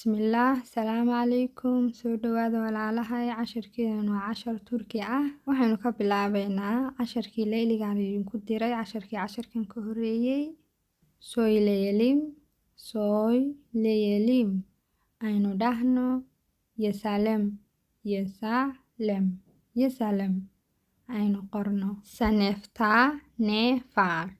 Bismillaah, salaamu calaykum. Soo dhawaada walaalahay. Casharkeedan waa cashar Turki ah. Waxaynu ka bilaabeynaa casharkii layligaan idinku diray, casharkii casharkan ka horeeyey. Söyleyelim, söyleyelim. Aynu dhahno yazalım, yazalım, yazalım. Aynu qorno. Sınıfta ne var?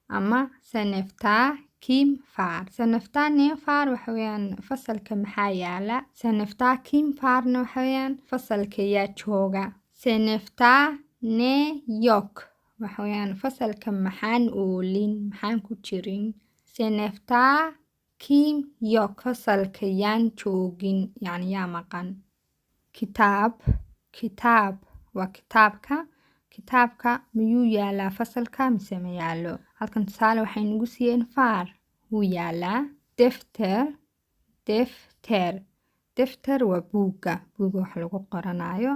Ama sınıfta kim var? Sınıfta ne var waxa weeyaan fasalka maxaa yaala. Sınıfta kim varna waxa weeyaan fasalka yaa jooga. Sınıfta ne yok waxa weeyaan fasalka maxaan oolin, maxaan ku jirin. Sınıfta kim yok fasalka yaan joogin, yacni yaa maqan. Kitap, kitaab waa kitaabka. Kitaabka miyuu yaalaa fasalka mise ma yaalo? Halkan tusaale waxay nagu siiyeen var, wuu yaalaa. Defter, defter, defter waa buugga, buugga wax lagu qoranayo.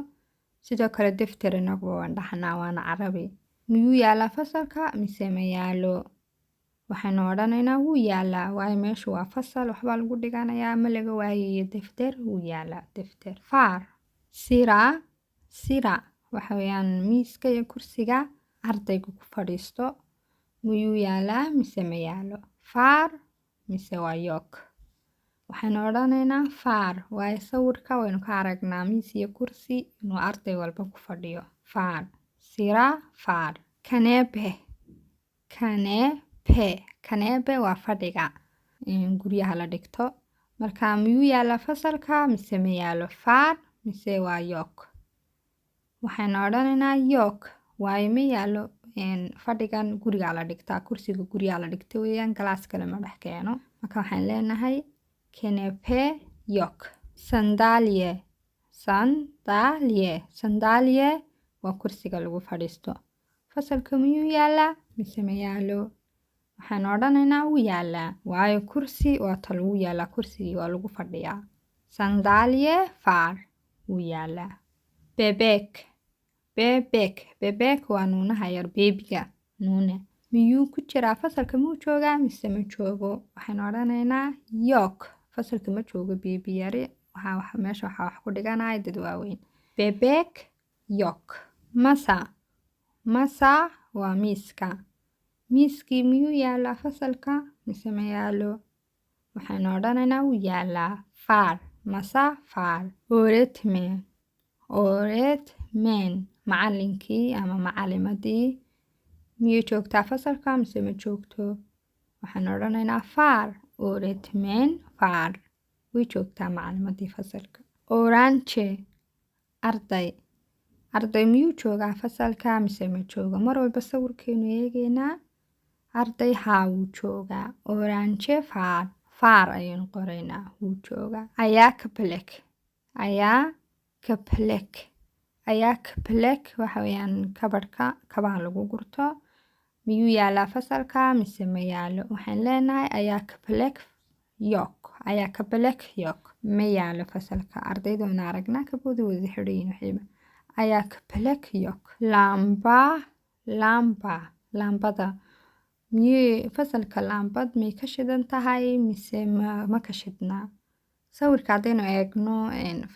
Sidoo kale defter inaguba waan dhahnaa, waana Carabi. Miyuu yaalaa fasalka mise ma yaalo? Waxaynu odhanaynaa wuu yaalaa, waayo meeshu waa fasal, waxbaa lagu dhiganayaa, ma laga waayayo defter, wuu yaalaa defter. Var. Sıra, sıra waxa weeyaan miiska iyo kursiga ardaygu ku fadhiisto. Miyuu yaalaa mise ma yaalo? Var mise waa yok? Waxaynu odhanaynaa var, waayo sawirka waynu ka aragnaa miis iyo kursi inuu arday walba ku fadhiyo. Var. Sıra var. Kanepe, kanepe, kanepe waa fadhiga guryaha la dhigto. Marka miyuu yaalaa fasalka mise ma yaalo? Var mise waa yok? Waxaynu odhanaynaa yok, waayo ma yaalo. Fadhigan gurigaa la dhigtaa, kursiga guryaha la dhigta weeyaan, galaaska lama dhex keeno. Marka waxaan leenahay kanepe yok. Sandalye, sandalye, sandalye waa kursiga lagu fadhiisto. Fasalka miyuu yaalaa mise ma yaalo? Waxaan odhanaynaa wuu yaalaa, waayo kursi waa ta lagu yaalaa, kursigii waa lagu fadhiyaa. Sandalye var, wuu yaalaa. Bebek, bebek, bebek waa nuunaha yar, beebiga nuune. Miyuu ku jiraa fasalka, muu joogaa mise ma joogo? Waxaan odhanaynaa yok, fasalka ma joogo beebi yari. Waxaa meesha waxaa wax ku dhiganaya dad waaweyn. Bebek yok. Masa, masa waa miiska. Miiskii miyuu yaalaa fasalka mise ma yaalo? Waxaynu odhanaynaa wuu yaalaa. Var, masa var. Öğretmen, öğretmen macalinkii ama macalimadii miyay joogtaa fasalka mise ma joogto? Waxaan odhanaynaa var, öğretmen var, way joogtaa macalimadii fasalka. Öğrenci arday, arday miyuu joogaa fasalka mise ma joogo? Mar walba sawirkeenu eegeynaa. Arday haa, wuu joogaa. Öğrenci var, var ayaynu qoraynaa, wuu joogaa. Ayakkabılık, ayakkabılık, ayakkabılık waxa weeyaan kabadhka kabaha lagu gurto. Miyuu yaalaa fasalka mise ma yaalo? Waxaan leenahay ayakkabılık yok, ayakkabılık yok, ma yaalo fasalka. Ardayda wana aragnaa kabooda wada xidhayin waxiiba. Ayakkabılık yok. Lamba, lamba, laambada. Miyuu fasalka laambad may ka shidan tahay mise ma ka shidnaa? Sawirka haddaynu eegno,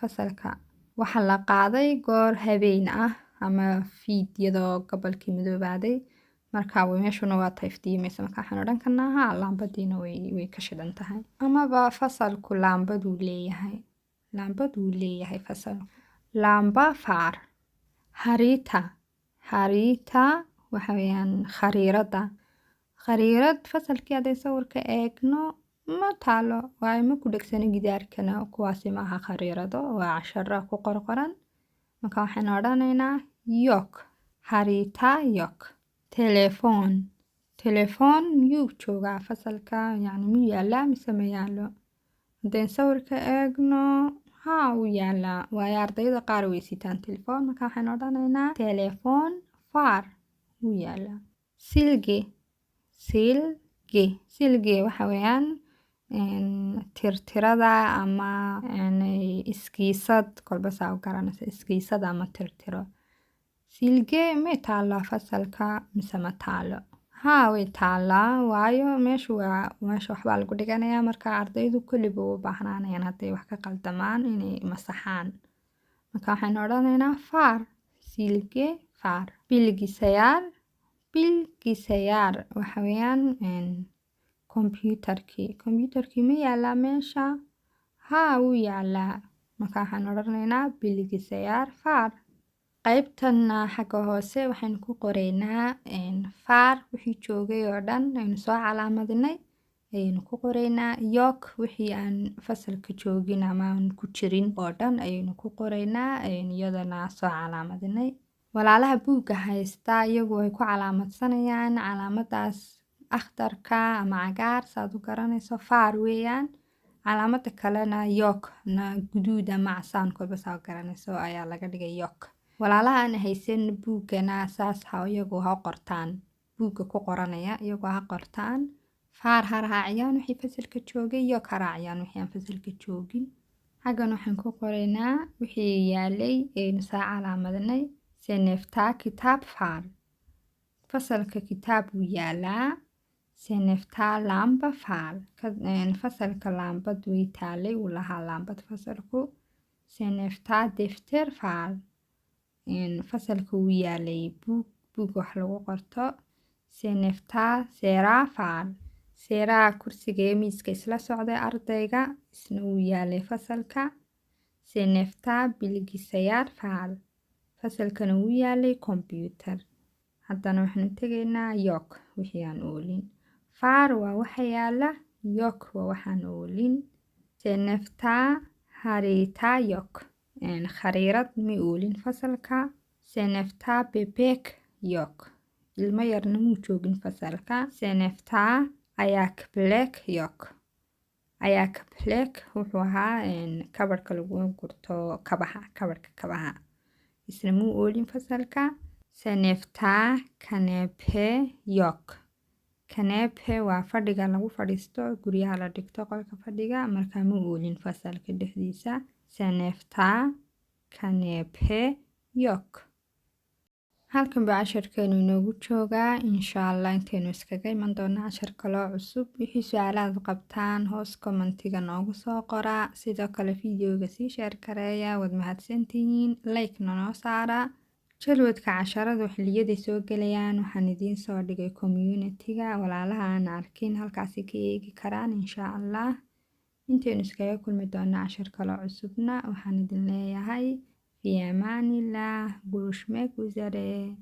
fasalka waxaa la qaaday goor habeen ah ama fiid, iyadoo gobolkii madoobaaday. Marka meeshuna waa ta iftiimaysa. Marka waxaan odhan karnaa haa, laambadiina way ka shidan tahay, amaba fasalku laambaduu leeyahay, laambaduu leeyahay fasalku. Lamba var. Harita, harita waxa weeyaan khariirada. Khariirad fasalkii hadday sawirka eegno ma taalo, waayo ma ku dhegsana gidaarkana. Kuwaasi maaha khariirado, waa casharo ku qorqoran. Marka waxaan odhanaynaa yok, harita yok. Telefon, telefoon miyuu joogaa fasalka, yacni miyuu yaalaa mise ma yaalo? Haddaynu sawirka eegno, haa, wuu yaalaa, waayo ardayda qaar way sitaan telefoon. Marka waxaan odhanaynaa telefon var, wuu yaalaa. Silgi, silgi, silgi waxa weeyaan tirtirada ama iskiisad, kolba saa u garanaysa, iskiisad ama tirtiro. Silgi may taallaa fasalka mise ma taalo? Haa, way taalaa, waayo meeshu waa meesha waxbaa lagu dhiganayaa. Marka ardaydu kulliba u baahnaanayaan hadday wax ka qaldamaan inay masaxaan. Marka waxaynu odhanaynaa var, silgi var. Bilgisayar. Bilgisayar waxa weeyaan computerkii. Computerkii ma yaalaa meesha? Haa, wuu yaalaa. Marka waxaan odhanaynaa bilgisayar var. Qaybtanna xagga hoose waxaynu ku qoraynaa var wixii joogay oo dhan aynu soo calaamadinay ayaynu ku qoraynaa. Yok wixii aan fasalka joogin ama aan ku jirin oo dhan ayaynu ku qoraynaa, ayaynu iyadana soo calaamadinay. Walaalaha buugga haysta iyagu way ku calaamadsanayaan calaamadaas akhdarka ama cagaar, saad u garanayso, var weeyaan. Calaamada kalena yok na guduud ama casaan, kolba saa u garanayso ayaa laga dhigay yok. Walaalaha aan haysan buuggana saas ha iyagu ha qortaan, buugga ku qoranaya iyagu ha qortaan. Var ha raaciyaan wixii fasalka joogay, yok ha raaciyaan wixii aan fasalka joogin. Xaggan waxaan ku qoraynaa wixii yaalay aynu soo calaamadinay. Sınıfta kitap var, fasalka kitaab wuu yaalaa. Sınıfta lamba var, fasalka laambad way taalay, wuu lahaa laambad fasalku. Sınıfta defter var, fasalka wuu yaalay buug, buug wax lagu qorto. Sınıfta sıra var, seeraha kursiga ee miiska isla socday ardayga, isna wuu yaalay fasalka. Sınıfta bilgisayar var, fasalkana wuu yaalay computer. Haddana waxaanu tegaynaa yok, wixii aan oolin. Var waa waxa yaala, yok waa waxaan oolin. Sınıfta harita yok, khariirad ma oolin fasalka. Sınıfta bebek yok, ilmo yarna muu joogin fasalka. Sınıfta ayakkabılık yok. Ayakkabılık wuxuu ahaa kabarhka lagu gurto kabaha, kabarhka kabaha, isna muu oolin fasalka. Sınıfta kanepe yok. Kanepe waa fadhiga lagu fadhiisto, guryaha la dhigto, qolka fadhiga, markaa ma oolin fasalka dhexdiisa. Sınıfta kanepe yok. Halkan baa casharkeenu inoogu joogaa. Insha Allah intaynu iskaga iman doona cashar kaloo cusub, wixii su-aalaad qabtaan hoos commentiga noogu soo qoraa. Sidoo kale videoga sii share gareeya. Waad mahadsantihiin, like noo saara. Jadwadka casharadu xiliyaday soo gelayaan waxaan idiin soo dhigay community-ga. Walaalaha aan arkin halkaasi ka eegi karaan, insha Allah. Intaynu iskaga kulmi doona cashar kaloo cusubna, waxaan idin leeyahay fi amaanillah. Görüşmek üzere.